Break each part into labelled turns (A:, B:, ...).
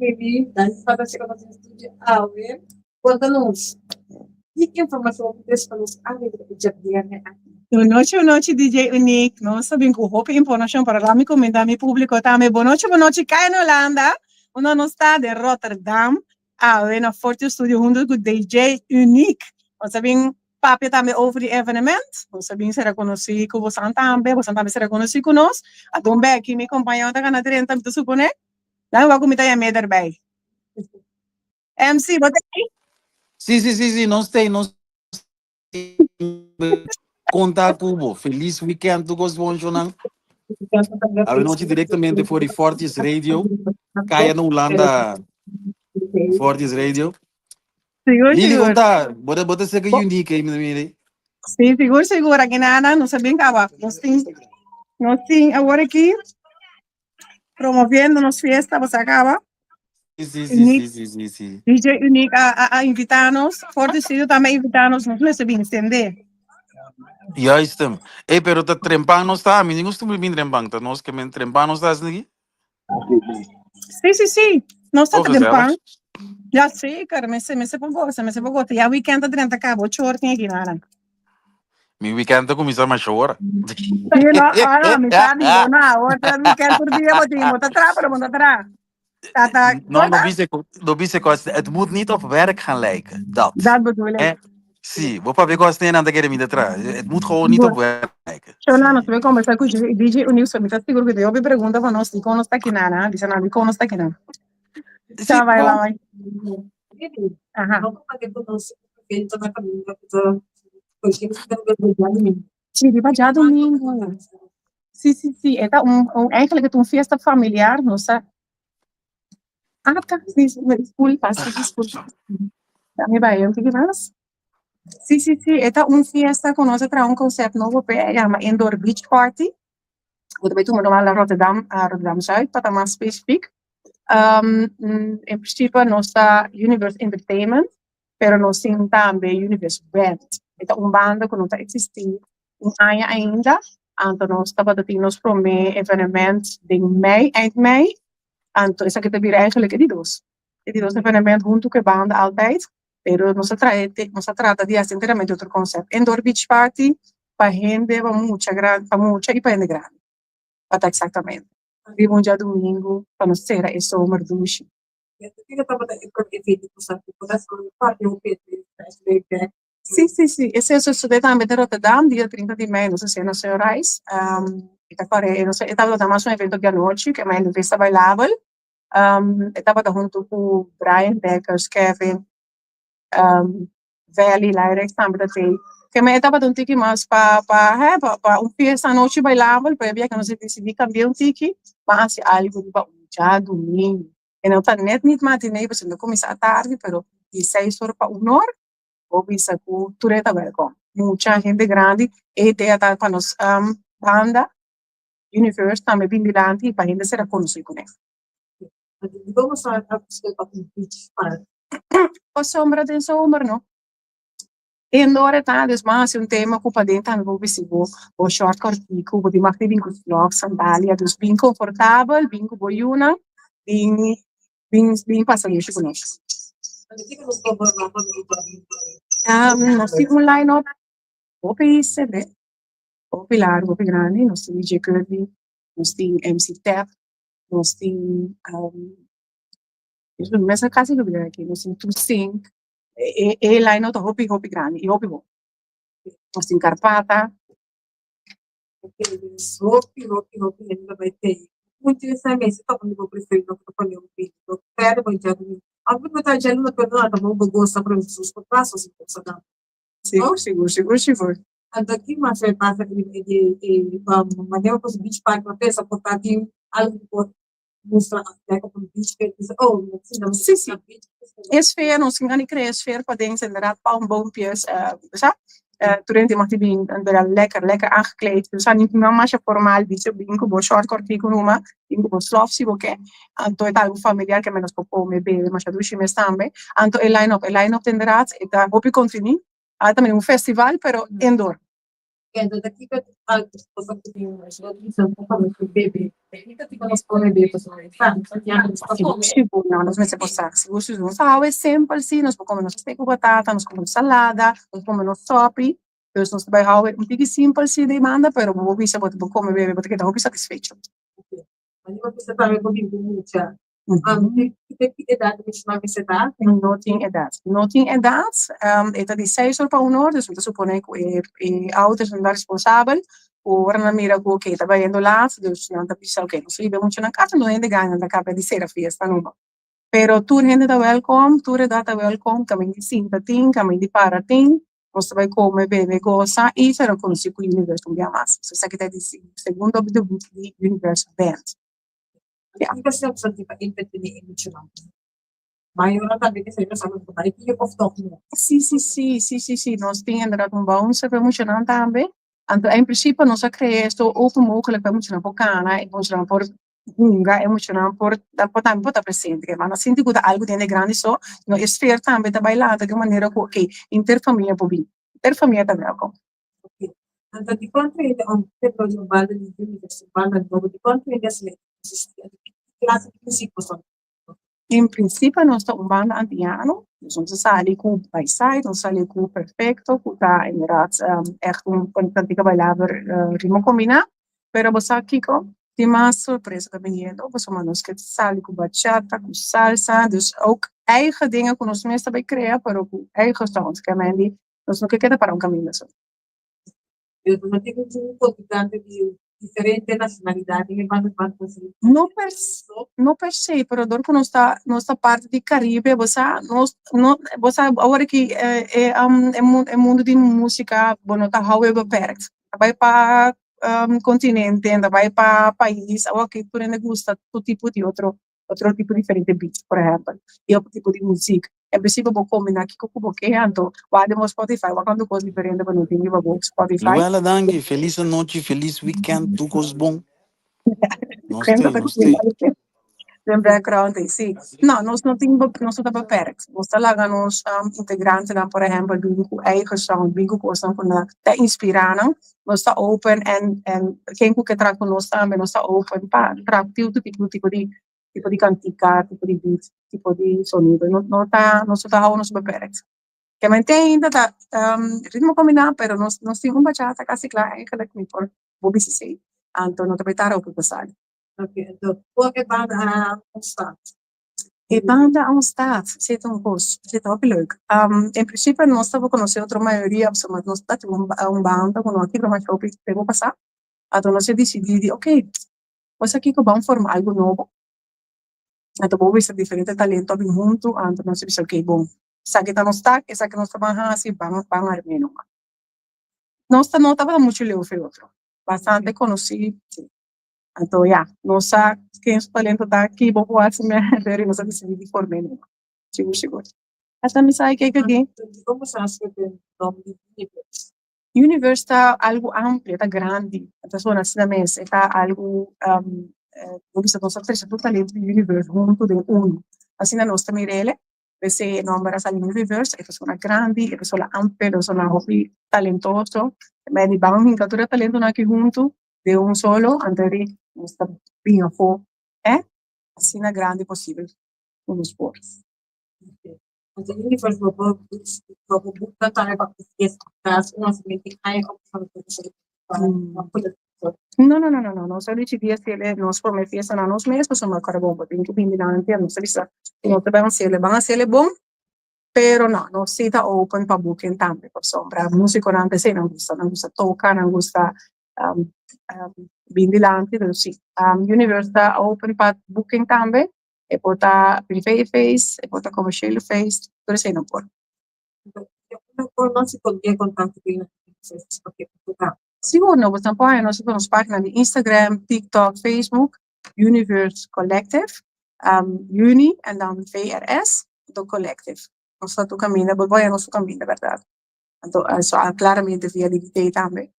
A: Lili, danki pa ta chega nos den studio awe. Konta nos, ki informashon bo tres pa nos awe riba e djabièrnè aki?
B: Bon nochi, bon nochi DJ Unique. Nos ta bin ku hopi informashon para laat mi kumindá mi públiko tambe. Bon nochi, bon nochi Kaya na Hulanda, unda nos ta den Rotterdam awe na Fortio Studio huntu ku DJ Unique. Nos ta bin papia tambe over di evenement. Nos ta bin sera konosí ku bosan tambe, bosan tambe sera konosí ku nos. Aton Becky, mi kompañero ta gana drenta, mi ta suponé. Nan wak ku mi ta yam'é derbei. MC, bo ta ei?
C: Sí, sí, sí, sí, nos t'ei, nos konta ku bo. Felis weekend tur kos bon, shownan. Awe nochi directamente for di Fortis Radio, Kaya na Hulanda, Fortis Radio.
B: Sigur,
C: Lili,
B: sigur.
C: kon ta? Bo ta, bo ta seka unique ei, mi mira.
B: Sí, sigur, sigur. Aki nana, nos a bin kaba. Nos tin, nos tin awor aki promoviendo nos fiesta, bo sa kaba.
C: Sí, sí, sí,
B: Unique.
C: sí, sí, sí, sí.
B: DJ Unique a, a, a invita nos, Fortis Radio tambe a invita nos, nos mester bin sende.
C: Juist hem. Ey, pero ta trempan nos ta, mi ni costumbre bin trempan, ta nos que men trempan nos ta asina aquí.
B: Sí, sí, sí. Nos ta
C: Oh,
B: trempan.
C: gezellig.
B: Ja, zeker. Mester, mester por goza, mester por goza. Ya weekend ta drenta cabo, ocho or tin aki nada.
C: Mi weekend ta cuminsa masha ora.
B: Sí, no, ah, no, mi sabi, no, no, awor ta weekend tur dia bo tin, bo ta tra, pero bo ta tra. Ta, ta,
C: No, no bisa, no bisa cos, het moet niet op werk gaan lijken. Dat.
B: Dat bedoel ik.
C: Eh? Sí, bo papia cos nee, nan ta kere mi ta tra. Het moet gewoon niet op werk lijken.
B: Yo no, nos ta conversa cu DJ Unique, mi ta sigur cu tin hopi pregunta pa nos, dicon nos ta kinan, ha? Bisa nan, dicon nos ta kinan.
C: Sí,
B: Chao, bye,
C: bon.
B: bye. Aha.
A: No pa ku nos evento na kaminda ku ta djadumingu.
B: Sí, riba djadumingu. Sí, sí, sí. E ta un, un, eigenlijk het un fiesta familiar. Nos ta Ata, sí, sí, me disculpa, sí, disculpa. Dame bai un tiki mas. Sí, sí, sí, e ta un fiesta ku nos a traha un concept nobo p'e, e yama Indoor Beach Party. Ku ta bai tuma lugar na Rotterdam, Rotterdam Zuid, pa ta mas specifiek. En principe nos ta Universe Entertainment, pero nos tin tambe Universe Band. E ta un banda ku no ta eksistí un aña ainda, anto nos tabata tin nos promé evenement den mei, eind mei, anto esaki ta bira eigenlijk e di dos, e di dos evenement huntu ku e banda altijd, pero nos a trae nos a trata di hasi enteramente otro concept, indoor beach party pa hende, pa mucha gran, pa mucha i pa hende grandi, pa ta exactamente. Riba un djadumingu pa nos sera e zomer dushi. Sí, sí, sí. Esei a sosodé tambe den Rotterdam, dia 30 di mei, nos a hasié na Sunrise. E ta kore, e e tabata mas un evento di anochi, ke mei vista bailabel. E tabata huntu ku Brian Beckers, Kevin, Valley, Lyrex tambe ta tei. Ke mei e tabata un tiki mas pa pa he pa pa un fiesta anochi bailabel, pero e bia ke nos a disidí kambia un tiki, ban hasi algu riba un djadumingu. E no ta net nit matiné, pasobra no kuminsá atardi, pero di seis or pa un or. Bo bisa ku tur e ta wèlkom. Mucha hende grandi, e idea ta pa nos banda Universe tambe bin dilanti i pa hende sera konosí kuné. Pasobra den zomer no. Indoor e ta, dus bo hasi un tema ku paden tambe bo bisti bo bo short kòrtiku, bo tin mag di bin ku slòf, sandalia, dus bin konfortabel, bin ku bo yunan, bin Bin bin pasa dushi ku nos. Nos tin un line up hopi sebe, hopi largu, hopi grandi. Nos tin DJ Kirby, nos tin MC Tep, nos tin mester kasi lubida aki, nos tin Tusink. E e line up ta hopi hopi grandi i hopi bon. Nos tin Karpata.
A: Hopi hopi hopi hende ta bai tei. Muchu esei mester ta un di bo preferido ku ta pone un video. Pero bo djadumingu. Aunke bo ta djaluna pero no ta bon bo gosa por sus por paso si gosa nan.
B: Sigur sigur sigur sigur.
A: Anto ki mas e pasa riba e e manera ku beach park ta pensa por ta tin algu ku por mustra lek op un beach pe bisa oh mi ta sinta
B: Sí, sí. E sfeer, nos tin gana crea sfeer paden, inderdaad palmboompjes, sa, tur hende mag di bin inderdaad lekker, lekker aangekleed. Sa ni no masha formal, bisa bin cu bo short cortico numa, bin cu bo slof si bo ke. Anto e ta algo familiar ke menos por come, bebe, masha dushi mes tambe. Anto e line up, e line up ta inderdaad, e ta hopi contini. A ta un festival, pero indoor. Sigur, no, nos mester por sa, sigur sigur. Nos ta hawe simpel si, nos por come nos steak cu batata, nos come nos salada, nos come nos sopi, dus nos ta bay hawe un tiki simpel si di banda, pero bo por bisa bo ta por come bebe, bo ta keda hopi satisfecho. No tin edat. No tin edat. E ta di seis or pa un or, dus mi ta supone ku e e oudersnan ta responsabel ku ora nan mira ku oke ta bayendo laat, dus nan ta bisa oke nos riba e mucha nan kasa, no hende gana ta kaba di sera fiesta numa. Pero tur hende ta wèlkom, tur edat ta wèlkom, kaminda di sinta tin, kaminda di para tin, nos ta bai kome, bebe, gosa i sera konosí ku Universe un bia mas. So esaki ta di segundo debut di Universe Band.
A: Ja. Kiko si opcion tin pa entretené e muchanan? Mayornan tambe ke sa sabi ku bai pia of tòg no.
B: Sí, sí, sí, sí, sí, sí. Nos tin inderdaad un bouncer pa e muchanan tambe. Anto en principio nos a crea esto open mogelijk pa e muchanan por cana, e muchanan por hunga, e muchanan por por tambe por ta presente. Ke nan sinti ku ta algu den e grandi so, no e sfeer tambe ta bai lanta di un manera ku oké, henter famia por bin. Henter famia ta welkom.
A: Anto di kuantu hende un templo di un banda di Universe, un banda nobo, di kuantu hende a sali existi? Anto ki klase di muzik boso a toka?
B: En prinsipio nos ta un banda antiano, dus nos a sali ku By Side, nos a sali ku Perfecto, ku ta inderdaad ègt un kantika bailabel ritmo kombiná, pero bo sa kiko? Tin mas sorpresa ta biniendo, pasobra nos ke sali ku bachata, ku salsa, dus ook eigen dingen ku nos mes ta bai krea, pero ku eigen sound, ke men di Nos no ke keda para un kaminda so.
A: Pero no tin un contrincante di diferente nacionalidad den e banda banda así?
B: No per no per se, pero dor ku nos ta nos ta parti di Caribe, bo sa nos no bo sa awor aki e e e mundo di música bo no ta hou e beperkt. Ta bai pa continente, ta bai pa pais, awor aki tur hende gusta tur tipo di otro otro tipo diferente beats por ehempel y otro tipo di muziek. En principio bo combina kico cu bo ke anto wak den bo Spotify wak cuanto cos diferente bo no tin riba bo Spotify.
C: Luella danki, felis anochi, felis weekend, tur cos bon. Nos te, nos te.
B: Den background ei, si. No, nos no tin, nos no ta beperkt. Nos ta laga nos integrantenan por ehempel bin cu eigen sound, bin cu cosnan cu nan ta inspira nan. Nos ta open en en ken ku ke traha ku nos tambe nos ta open pa traha tur tipo tipo di tipo di kantika, tipo di beat, tipo di sonido. No no ta nos no ta hou nos beperkt. Ke mente ainda ta ritmo kombiná pero nos nos tin un bachata kasi kla eigenlijk mi por bo bisa esei. Anto no ta bay tarda hopi pa sali.
A: Oké, anto por e banda a ontstaat?
B: E banda a ontstaat, esei ta un kos, esei ta hopi leuk. En principio nos tabata konosé otro mayoria pasobra nos ta tin un banda ku no a kibra masha hopi tempu pasá. Anto nos a disidí di oké, bo sa kiko ban forma algu nobo. Anto bo bisa diferente talento a bin huntu, anto nos a bisa oké bon, esaki ta nos tak, esaki nos ta ban hasi, ban ban arm'é numa. Nos ta no tabata muchu leu for e otro, bastante konosí, si. Anto ya, nos sa ken su talento ta, ki bo por hasi mehor y nos a dicidi di form'é numa. Sigur sigur. Hasta mi sa kiko aki.
A: Dikon bo sa hasi e nomber di Universe?
B: Universe ta algu amplio, ta grandi, ta sona asina mes, e ta algu, bo bisa nos a trese tur talento di Universe hunto den uno. Asina nos ta mir'el, p'esei e nomber a sali Universe, e persona grandi, e persona amplio, e persona hopi talentoso, mei di ban hinka tur e talentonan aki hunto den un solo, anto di nos ta bin afó e asina grandi posibel ku nos por. No, no, no, no, no, nos a dicidí haciele nos prome fiesta na nos mes, pasobra kòrda bon, bo tin ku bini dilanti, nos a bisa ku no ta bai haciele, ban haciele bon, Pero no, nos si ta open pa booking tambe, pasobra musiconan ta esey nan gusta, nan gusta toca, nan gusta bin dilanti, dus si. Universe ta open pa booking tambe, e por ta privé feest, e por ta commerciële feest, tur esey nan por. Sigur, no, bo ta por haña nos riba nos pagina di Instagram, TikTok, Facebook, Universe Collective, Uni en dan VRS, anto Collective. Nos ta tur caminda, bo por haña nos tur caminda, berdad. Anto so claramente via di DT tambe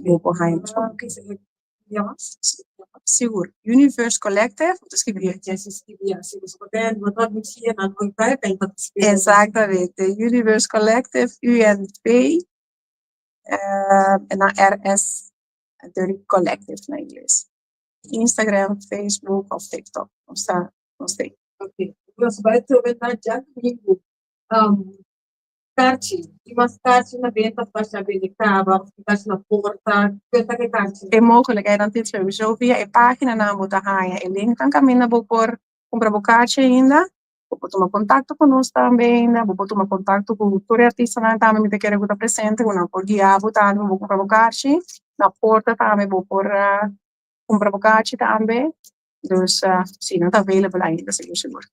B: bo por haña nos. Sigur, Universe Collective, bo ta skibi Exactamente, Universe Collective, UNV. Na RS Dirty Collective na ingles. Instagram, Facebook òf TikTok. Nos ta, nos t'ei.
A: Ok. Nos bai trobe na djadumingu. Karchi. Tin mas karchi na benta pa sha bende kaba òf tin karchi na porta? Kue ta ke karchi?
B: E mogelijkheid tin sowieso via e páginanan bo ta haña e linknan kaminda bo por kumpra bo karchi ainda. Bo por tuma kontakto ku nos tambe ainda. Bo por tuma kontakto ku tur e artistanan tambe mi ta kere ku ta presente ku nan por guia bo tambe pa bo kumpra bo karchi. Na porta tambe bo por kumpra bo karchi tambe. Dus si, nan ta available ainda sigur sigur.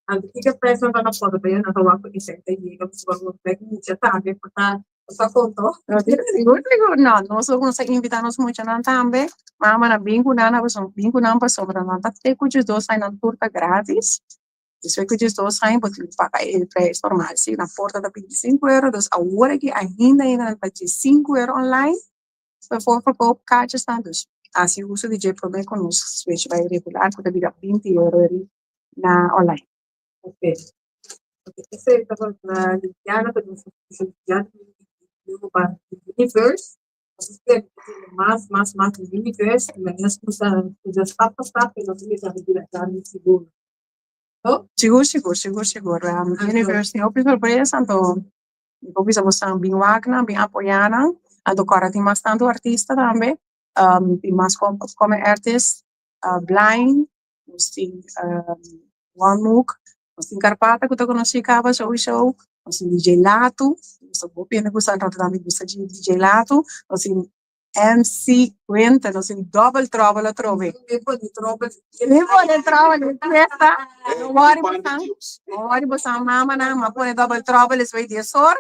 A: Anto kiko prijsnan ta na porta pa nan ta wak ku esei ta yega pasobra bo ta mucha tambe por ta por ta konto.
B: Sigur sigur no nos lo nos a invita nos muchanan tambe mamanan bin ku nan bin ku nan pasobra nan ta te ku 12 aña nan tur ta gratis despues ku 12 aña bo tin ku paga e prijs normal si na porta ta 25 euro, dus awor aki ainda ainda nan ta 15 euro online pa voorverkoop kaartjesnan, dus hasi uso di dje prome ku nos switch bai regular ku ta bira 20 euro na online.
A: Ok. Esei tabata Liliana ta nos Liliana pa Universe. Nos spera ku tin mas, mas, mas di Universe i nos kusa kusa stap pa stap i nos mira bira grandi sigur. No?
B: Sigur, sigur, sigur, sigur. Universe tin hopi sorpresa, anto mi por bisa boso bin wak nan, bin apoyá nan. Anto kòrda tin mas tantu artista tambe. Tin mas upcoming artists, Blind, nos tin One Mook, nos tin Carpata ku ta konosí kaba sowieso, nos tin DJ Latu, nos ta hopi hende ku sa Rotterdam i gusta DJ Latu, nos tin MC Quinten, nos tin Double Trouble atrobe.
A: Mi pone trouble.
B: Mi pone trouble, fiesta. No worry bosan, no worry bosan mamanan, m'a pone Double Trouble despues 10 or.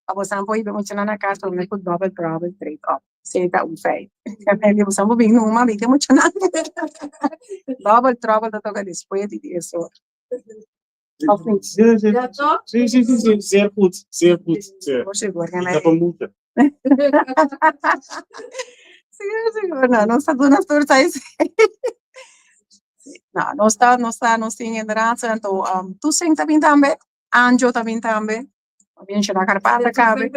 B: Pa bosan por hiba muchanan na kas promé ku Double Trouble treedt op. Esei ta un feit. Bosan por bin numa, bin ku e muchanan. Double Trouble ta toka despues di 10 or. Of niet?
D: Sí, sí.
A: Ja, toch?
D: Sí, zeer goed, zeer goed. Zeer.
B: Sigur, sigur.
D: Ik heb een moeder.
B: Sigur, sigur. No, nos ta duna tur sa. No, nos ta, nos tin inderdaad, anto Toesing ta bin tambe, Anjo ta bin tambe. Mencionar Carpata cabe.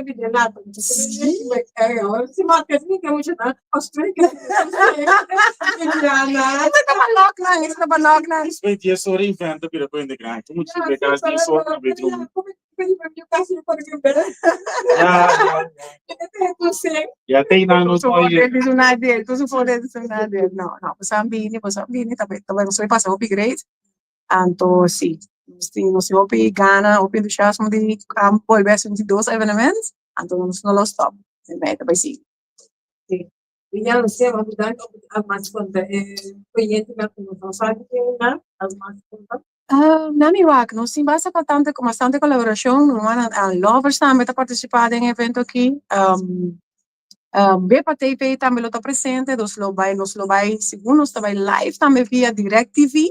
A: Si marca ni que mucho na Australia.
B: Esei ta balok nan, esei ta balok nan.
D: Despues 10 or inventa bira pa hende grandi. Como si be kas 10 or na bedroom. Ja. Ja, tem na nos
B: Tu
D: mooi.
B: pode dizer nadie, tu pode dizer nadie. No, bosan bini, bosan bini, tambe, tambe nos pasa hopi great. Anto, si, nos tin hopi gana, hopi entusiasmo di bolbe hasi dos evenement, anto nos no lo stop. Bai, bai sigui.
A: Ja, no sé, maar bedankt op het almas conta. Cliënten met nos sabe que na almas conta.
B: Nami wak, nos tin basta bastante, bastante kolaborashon, ruman lovers tambe ta partisipá den e evento aki. BEPA TV tambe lo ta presente, nos lo bai, segun nos ta bai live tambe via DirecTV.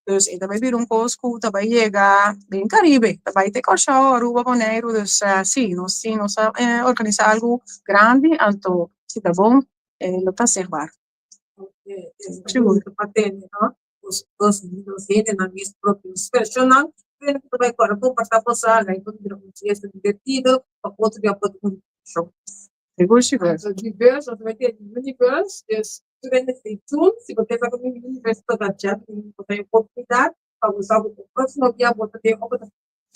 B: Dus e tambe bira un kos ku tambe yega den Caribe, tambe te Kòrsou, Aruba, Boneiru, dus si, nos tin, nos a organisá algu grandi, anto si ta bon, lo ta zichtbaar. Sigur.
A: Patente, no? Os hendenan mes propio personal, pero ku bai kore kompartá posada, i por bira un fiesta divertido, pa otro dia por un show.
B: Sigur, sigur.
A: So diverse, nos bai tin Universe, dus tur hende stay tuned, si bo ke sa ku Universe ta ta chat, bo ta oportunidat, pa bo sa ku e próksimo dia bo ta den op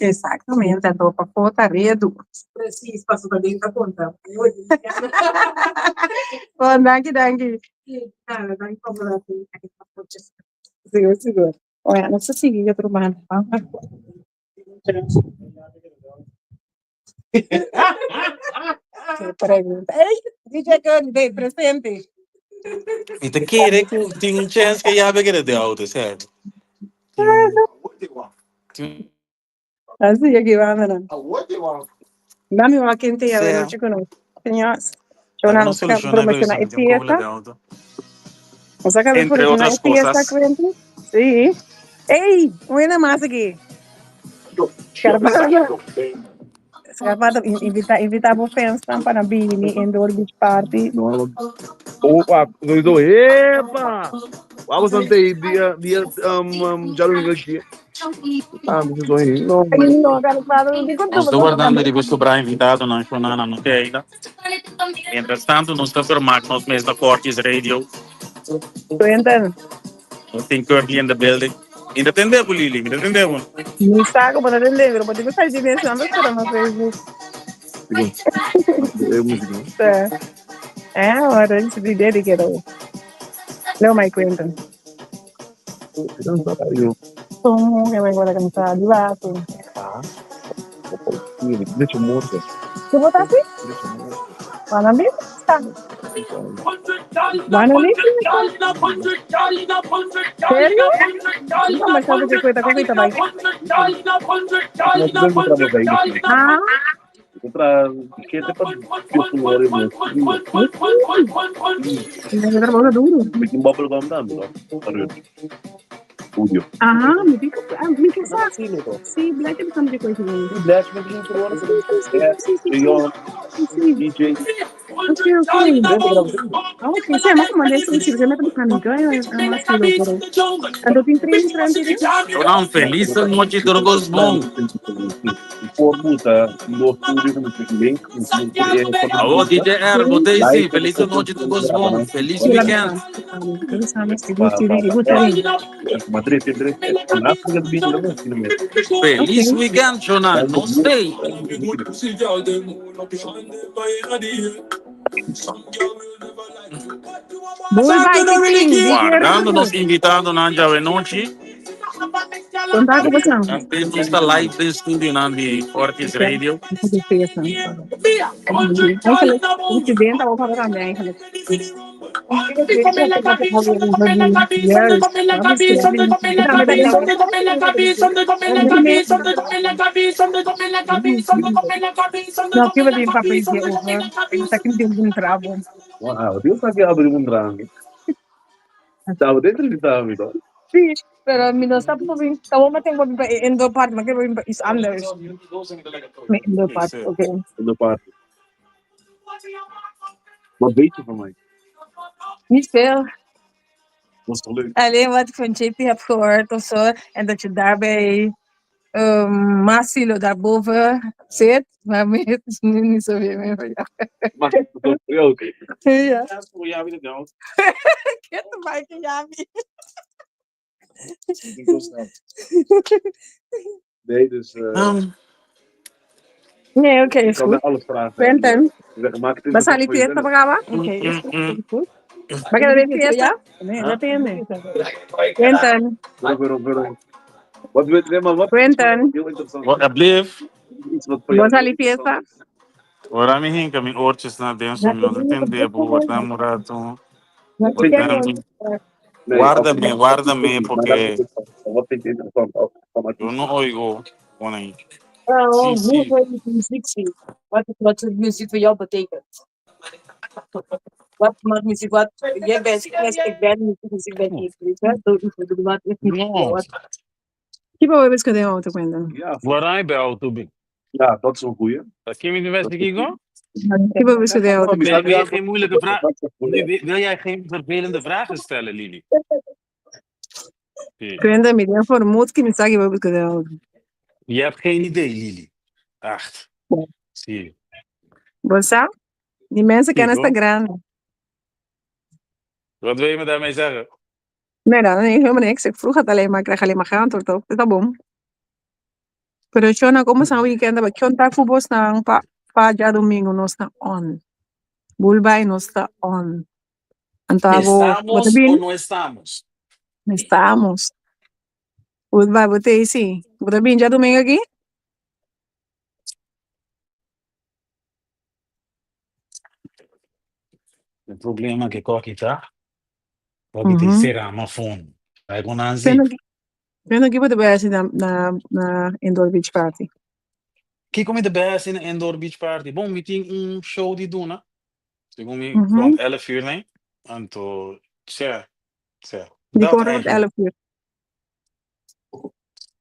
B: Exactamente, anto pa foto redu.
A: Precies, paso ta den ta konta.
B: Bon, danki, danki.
A: Nada, danki pa bo.
B: Sigur, sigur. Oya, nos ta sigui otro banda. Ke pregunta. Ei, DJ Conde, presente.
C: Mi ta kere ku tin un chance ku ya kere de auto, sertu? Tin
B: Así aki banda nan. Mami wa kente ya
C: Sea.
B: noche ku nos. Señor,
C: Laga
B: Shona,
C: nos
B: nos acaba
C: solushoná
B: promociona
C: ku
B: e
C: tin un
B: fiesta.
C: de auto.
B: Nos acaba
D: Entre
B: promociona
D: otras
B: e fiesta,
D: cosas.
B: Quentin. Sí. Ei, buena mas aki. Carpata. Carpata, invita, invita bo fans pa bini Indoor Beach Party.
E: No, opa, sowieso. Epa! Vamos ante dia dia djadumingu aki.
D: Nos ta wardando riba sobra invitadonan shonana no te ainda. Mientras tanto nos ta vermaak nos mes na Fortis Radio.
B: Quentin.
D: Nos tin Curly in the building. Mi ta tende bo Lili, mi ta tende bo.
B: Mi sa ku bo ta tende, pero bo tin ku sai di mes, no ta na Facebook. Eh, ora di dedicated. Leo my Quentin. Son que me acuerdo que me estaba debajo. ¿Qué votaste? Van a ver. Van a ver. ¿Serio? No me acuerdo que cuenta con esta bike. Ah. Ah, mi dico, ah, mi che sa. Sì, Black è di questo. Sì, sì, sì. Sì, sì. Ok, ok. Ok, sí, maar como de sí, se me buscando, yo más que lo pero. Tanto tin trin trin trin.
D: Shonnan, felis nochi tur kos bon. Awo DJ R, bo ta isi, felis nochi tur kos bon, felis weekend. Felis weekend Shonnan, nos stay. Wardando nos invitadonan djawe nochi.
B: Conta ku boso.
D: Antes nos ta live den studionan di Fortis Radio.
B: Eigenlijk, incident al over aan eigenlijk. Juist, dat is No, ik heb het in papi over. Ik zeg niet in trabo.
E: Wow, Dios sabe abrir un drang. Sabe dentro de sabe, toch?
A: Sí, pero mi no está por Estaba me tengo bij indoor park, maar ik heb iets anders.
B: Met indoor park, oké.
E: In de party. Wat weet je van mij?
A: Niet veel.
E: Dat is toch leuk?
A: Alleen wat ik van JP heb gehoord of zo. En dat je daarbij Masilo daarboven zit. Maar meer is nu niet zoveel meer van jou.
E: Maar dat is voor jou oké.
A: Ja. Ik heb de bike, Javi.
E: Nee, dus
A: Nee, oké,
E: ik
A: is
E: kan
A: goed.
E: mij alles vragen.
B: Quentin,
E: Zeg, maak het
B: vas a
E: interessant
B: salir
E: voor
B: fiesta
E: jezelf.
B: para acá?
A: Oké, is goed. Is goed.
B: ¿Va a quedar fiesta? Nee, dat entiende. Quentin,
E: Waarom, waarom, waarom? Wat weet nee, maar wat
B: Quentin.
E: heel interessant.
D: Wat alsjeblieft.
E: Iets wat voor jou
B: ¿Vas a salir
E: interessant
B: fiesta?
E: is.
D: Ora mi hinka mi oortjes naar den so mi no te tende bo wardam rato.
E: Wat vind je-
D: Wardam.
E: Nee,
D: Guárdame,
E: als-
D: guárdame,
E: Maar
D: porque
E: dat is interessant. Wat vind je interessant als- van
D: yo
E: artiesten?
D: no oigo. Bueno, ahí.
A: Oh,
D: Sí,
A: hoe
D: sí.
A: wil je de muziek zien? Wat de muziek voor jou betekent? Wat maakt muziek? Wat, jij bent, ik ben muziek, muziek ben ik. Weet je? Zo, ik bedoel, wat is muziek?
D: No.
A: Wat,
B: ¿Qué puedo que de auto, Quentin?
E: Ja,
F: Waar bij auto ben.
E: ja, dat is een goeie.
F: Dat kun je de beste kigo?
B: ¿Qué puedo que de auto?
F: Wil wil je geen moeilijke vraag? Nee, wil jij geen vervelende vragen stellen, Lili? Sí.
B: Quentin, mi día vermoed que me saque puedo que de auto.
F: Je hebt geen idee, Lili. Echt. Zie.
B: ¿Vos sabes? Die mensen kennen
F: hoor.
B: esta grande.
F: Wat wil je me daarmee zeggen?
B: Nee, dan, nee, helemaal niks. Ik vroeg het alleen maar, ik krijg alleen maar geen antwoord op. Dat is bom. Pero yo no, como sa weekend, maar ik ta ku bos na pa pa ja domingo no está on. Bulbay no está on. Antavo,
F: Estamos
B: wat
F: o no estamos?
B: Estamos. Goodbye, bote sí. Wat bin ja domingo aqui?
F: Het probleem que koki ta, koki te será ma phone. Vai com Nancy.
B: Vendo aqui bote bij na na na indoor beach party.
F: Kiko me de best in de indoor beach party. Bom, we ting un show die doen, hè? Segundo me rond 11 uur, nee? Anto, tja, tja.
B: Die
F: Dat
B: kon rond
F: eigenlijk.
B: 11 uur.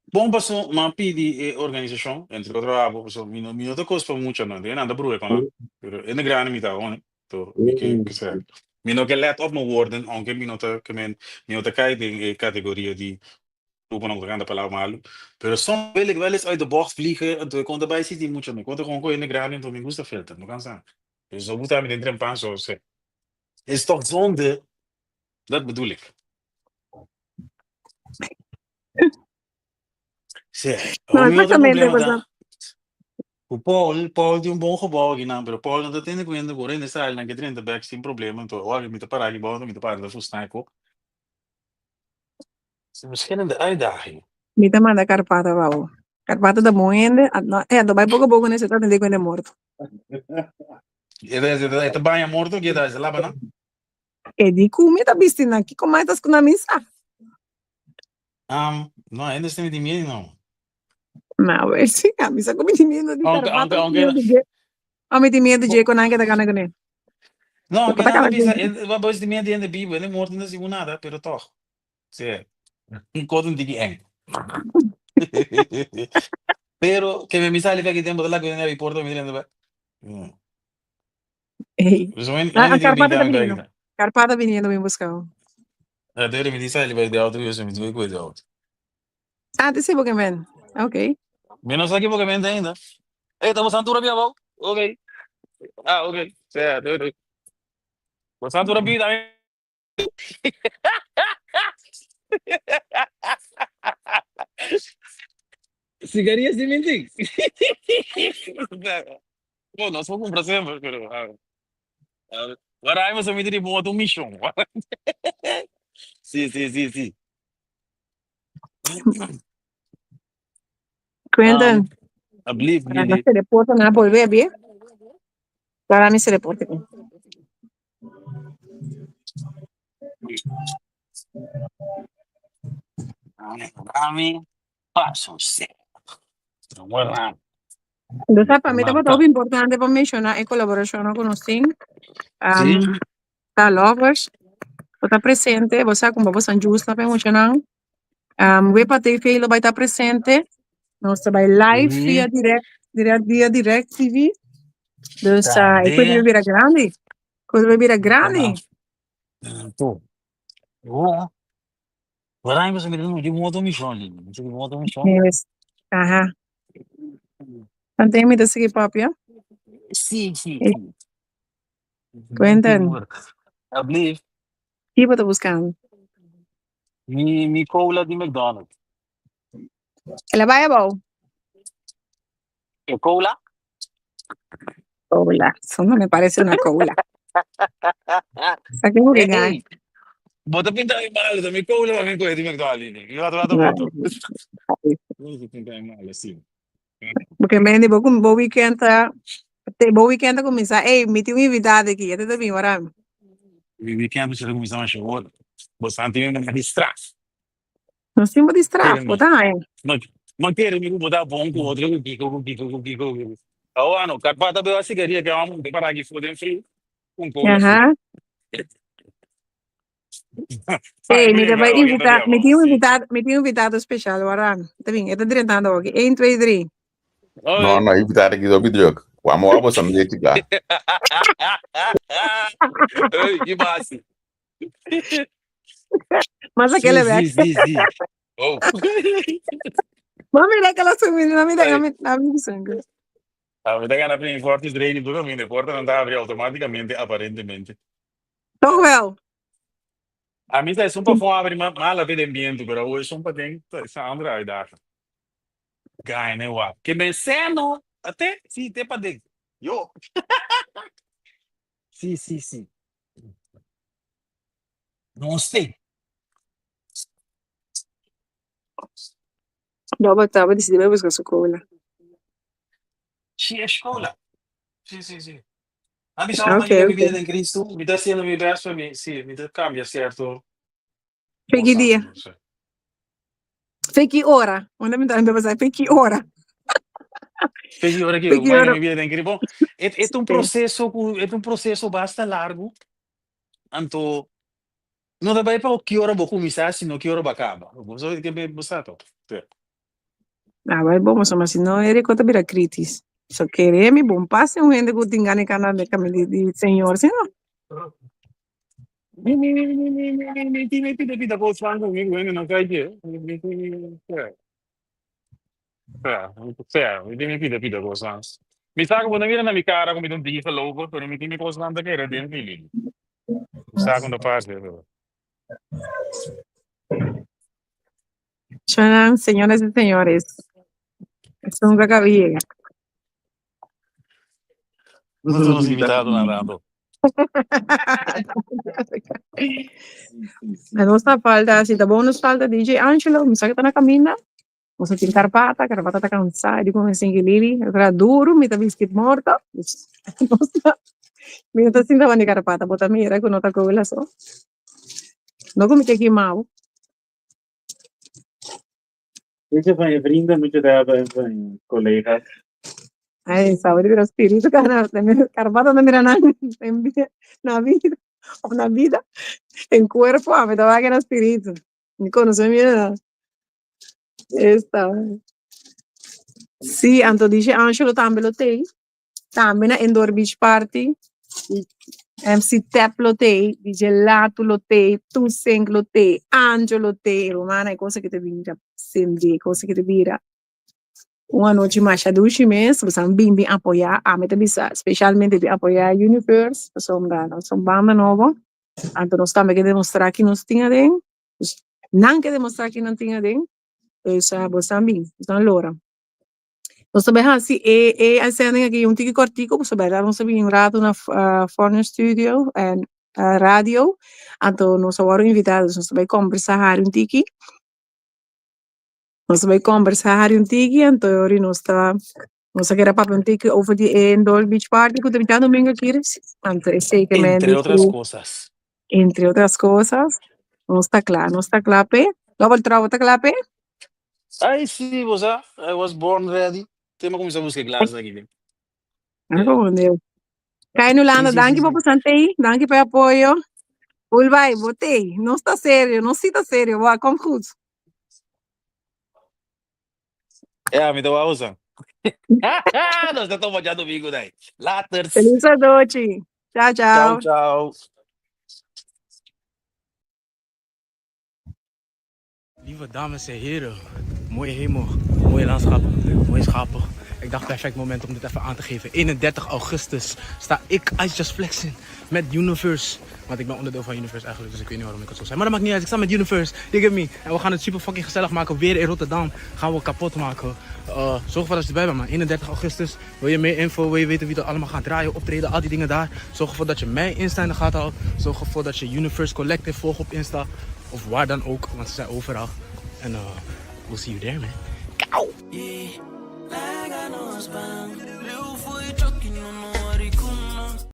F: Bom, paso, ma pidi e organisação, entre outro, ah, paso, mi no, mi no te costa mucho, no, de nada broer, kan, pero in de grane mi ta, hoor, to, mi ke, ke zeg. Mi no ke let op mijn woorden, aunque mi no te, ke men, mi no te kai den e categoria die Gruponan ku ta kanta palabra malu, pero soms wil ik wel eens uit de bocht vliegen, anto e konta bai siti mucha, mi konta kon ku hende grandi, anto mi gusta filter, no kan sa. Dus no gusta mi den trempan so se. Is toch zonde, dat bedoel ik. Se,
B: No,
F: mi otro
B: exactamente,
F: problema ta,
B: pasobra.
F: ku Paul, Paul tin un bon gebouw akinan, pero Paul no ta tende kuenta ku ora hende sali nan ke drenta bek sin problema, anto ora mi ta para aki bou, anto mi ta para ta fusná e kok. Zijn verschillende uitdagingen.
B: Mi ta manda Karpata pa bo. Karpata ta bon hende, a no, e a bai poko poko n'e ta tende ku hende morto.
F: E ta, e ta, e ta baña morto ki e ta e ta laba nan?
B: E di ku mi ta bisti nan, kiko mas ta skuna mi sa?
F: Um, no, hende esei mi tin miedu no.
B: Ma wer si, a mi sa ku mi tin miedu di
F: Aunke,
B: Karpata,
F: aunke,
B: mi tin
F: aunke,
B: miedu di dje. A mi tin miedu dje ku nan ke ta gana kuné.
F: no,
B: Bo
F: aunke
B: ta
F: nan ta
B: kana
F: bisa,
B: ku
F: e, bo tin miedu di hende bibu, hende morto no ta sigu nada, pero tòg. Sí, un kos un tiki eng. Pero ke mi sali fe aki tempo ta laga mi den porta mi drenta bai.
B: Ey.
F: Dus wen
B: Ah,
F: wen di
B: Karpata ta
F: bin
B: biniendo.
F: bai.
B: Karpata biniendo bin buska bo.
F: Ah, dere mi di sali bai de auto yo mi di kue de auto.
B: Ah, te si bo ke men. Ok.
F: Mi no sa ki bo ke men ainda. Ey, ta bosando tura bia bou. Ok. Ah, ok. Sea, doei doei. Bosando tura bia tambe. Sigarillas di minti. Bom, nós vamos comprar sempre, pero a ver. A ver. Agora aí você me diz, bom, um michão. Sí, sí, sí, sí.
B: Quentin,
F: Um, I believe
B: para
F: Lili.
B: se reporta na volver, bien. Para mi se reporte.
F: Rami, paso, sí. Bueno,
B: Dus pa mi tabata hopi importante pa menciona e colaboracion cu nos tin.
F: Sí.
B: Ta Lovers, bo ta presente, bo sa como bo san justa pa e muchanan. Wepa TV lo bai ta presente. Nos ta bai live via direct, direct via direct TV. Dus uh, e puede bira grandi. Puede bira grandi.
F: Waarom was met die moto mishon li? Die moto mishon.
B: Yes. Aha. Antes mi ta sigui papia.
F: Sí, sí,
B: Eh.
F: sí.
B: Quentin.
F: Alsjeblieft.
B: Ki bo ta buscando?
F: Mi, mi cola di McDonald's.
B: El a bai abou.
F: E cola?
B: Cola. Eso no me parece una cola. Sa ke
F: Hey,
B: hopi gai.
F: hey. Bo ta pinta mi malo, ta mi cola pa mi koe di McDonald's. Mi watu watu moto. Bo ta pinta mi malo, sí.
B: Porque Mandy, bo, bo weekend ta, te, bo weekend ta kuminsá. Ey, mi tin un invitado aki, e ta bin ora.
F: Mi weekend mi ta kuminsá masha ora. Bo santi mi manda di straf.
B: Nos tin bo di straf,
F: Kere
B: bo
F: mi.
B: ta haña.
F: Ma, ma kere mi ku bo ta bon ku otro ku kiko ku kiko ku kiko ku kiko. Awa no, Karpata beba sigaria ke amo te para aki for den frio. Un cola frio.
B: Aha. Ey, mi ta bai invitá, mi tin un invitado, mi tin un invitado special, ora. Ta bin, e ta drentando aki. 1, 2, 3.
G: No, no, invitado aki hopi druk. Wamo wabo sa mi chikla.
F: Ey, ki basi.
B: Mas
F: Sí,
B: aquele
F: sí,
B: bek.
F: sí, sí. Oh.
B: Ma mira que la sumi, na mi
F: Ey.
B: na mi na mi sungu.
F: A mi ta gana primi Fortis Radio tur caminda. E portanan ta abri automáticamente, aparentemente.
B: Toch wel.
F: A mi ta esun pafó abri ma mala vida en bientu, pero awor esun paden ta esa andere uitdaging. Gaine wak. Ke men seno, ate, si, te paden. Yo. Sí, sí, sí. No sé.
B: Robert taba disidí bai buska su kola.
F: Sí, escola. Sí, sí, sí. A mi sa
B: Ok,
F: mi
B: ok.
F: vida en Cristo. Mi ta haciendo mi best pa mi, sí, mi ta cambia cierto
B: Fe ki
F: cosnan,
B: dia?
F: no sé.
B: Fe ki ora? Unda mi ta pasá? Fe ki ora?
F: Fe ki ora
B: Fe
F: que
B: ki
F: manga
B: ora?
F: mi vida en Cristo. Bon, het het un
B: Sí.
F: proceso ku het un proceso basta largo. Anto no ta bai pa ki ora bo kuminsá, sino ki ora bo a kaba. Bo sa ke bo sa to. Sí.
B: Ah, bai bon, pasobra si no Erico ta bira kritis. So kere mi bon pase un hende ku tin gana di kana den kaminda di Señor, si no?
F: Mi mi mi mi mi mi mi mi tin e pida pida kosnan ku mi ku hende no sa dje. Mi mi tin sea sea sea mi tin mi pida pida kosnan. Mi sa ku bo no mira na mi kara ku mi ta un tiki gelovig pero mi tin mi kosnan ta kere den fili. Mi sa ku no ta fácil pero.
B: Shanan, señoras y señores, esun ta acaba yega.
F: Nos nos invitado na rato.
B: Na nos ta falta, si ta bon nos falta DJ Angelo, mi sa que ta na caminda. Nos tin Carpata, Carpata ta cansá, di con sin Lili, tra duro, mi ta biscuit morto. Nos ta, mi no ta sinta banda di Carpata, bo ta mira cu no ta cola so. No cu mi ke kimao.
D: Moet je van je vrienden moet je het hebben en van je collega's.
B: Ay, sabe di spiritu kana, Carpata no mira nan en na vida, of na vida, en cuerpo, a mi ta wak na spiritu. Mi conoce mi na. Esta. Sí, anto dice Angelo tambe lo tei. Tambe na Indoor Beach Party. MC Tap lo tei, DJ Latu lo tei, Tusink lo tei, Angelo lo tei. Romana, e cosa que te bira sende, cosa que te bira. Un anochi masha dushi mes, bo san bin bin apoyá, ami ta bisa specialmente bin apoyá Universe, pasobra nos un banda nobo, anto nos tambe ke demostrá ki nos tin aden, dus nan ke demostrá ki nan tin aden, dus bo san bin, bo san lora. Nos ta bai hasi e e uitzending aki un tiki kortico, pasobra bèrdat nos a bini un rato na Foreigner Studio en radio, anto nos a wòrdu invitá, dus nos ta bai kombersá hari un tiki. Nos a bai kombersá hari un tiki, anto e ora nos ta nos a kere papia un tiki over di e Indoor Beach Party ku ta bin djadumingu aki, anto esei ke men
F: Entre
B: di
F: otras
B: ku
F: cosas.
B: entre otras cosas, nos ta kla, nos ta kla p'e. Double Trouble ta kla p'e?
F: Ay sí, bo sa, I was born ready. Te mi a kuminsá buska e glas aki den.
B: Ah, como Dios. Kai
F: Sí,
B: Nulanda,
F: sí, sí,
B: danki pa
F: sí.
B: pasante, danki pa e apoyo. Ulbay, bo tei, nos ta serio, nos sí ta serio, bo a kom goed.
F: Ja, mi ta wou usa. Nos ta tuma djadumingu dai. Laters.
B: Feliz anochi. Ciao,
F: Ciao,
B: ciao.
F: ciao.
H: Lieve dames en heren, mooie hemel, mooie landschap, mooie schapen. Ik dacht perfect moment om dit even aan te geven. 31 augustus sta ik, Ice Just Flexing, met Universe. Want ik ben onderdeel van Universe eigenlijk, dus ik weet niet waarom ik het zo zei. Maar dat maakt niet uit, ik sta met Universe, you get me. En we gaan het super fucking gezellig maken, weer in Rotterdam. Gaan we kapot maken. Uh, zorg ervoor dat je erbij bent man, 31 augustus. Wil je meer info, wil je weten wie er allemaal gaat draaien, optreden, al die dingen daar. Zorg ervoor dat je mij Insta in de gaten houdt. Zorg ervoor dat je Universe Collective volgt op Insta. Of waar dan ook, want ze zijn overal. En uh, we'll see you there man. Kauw!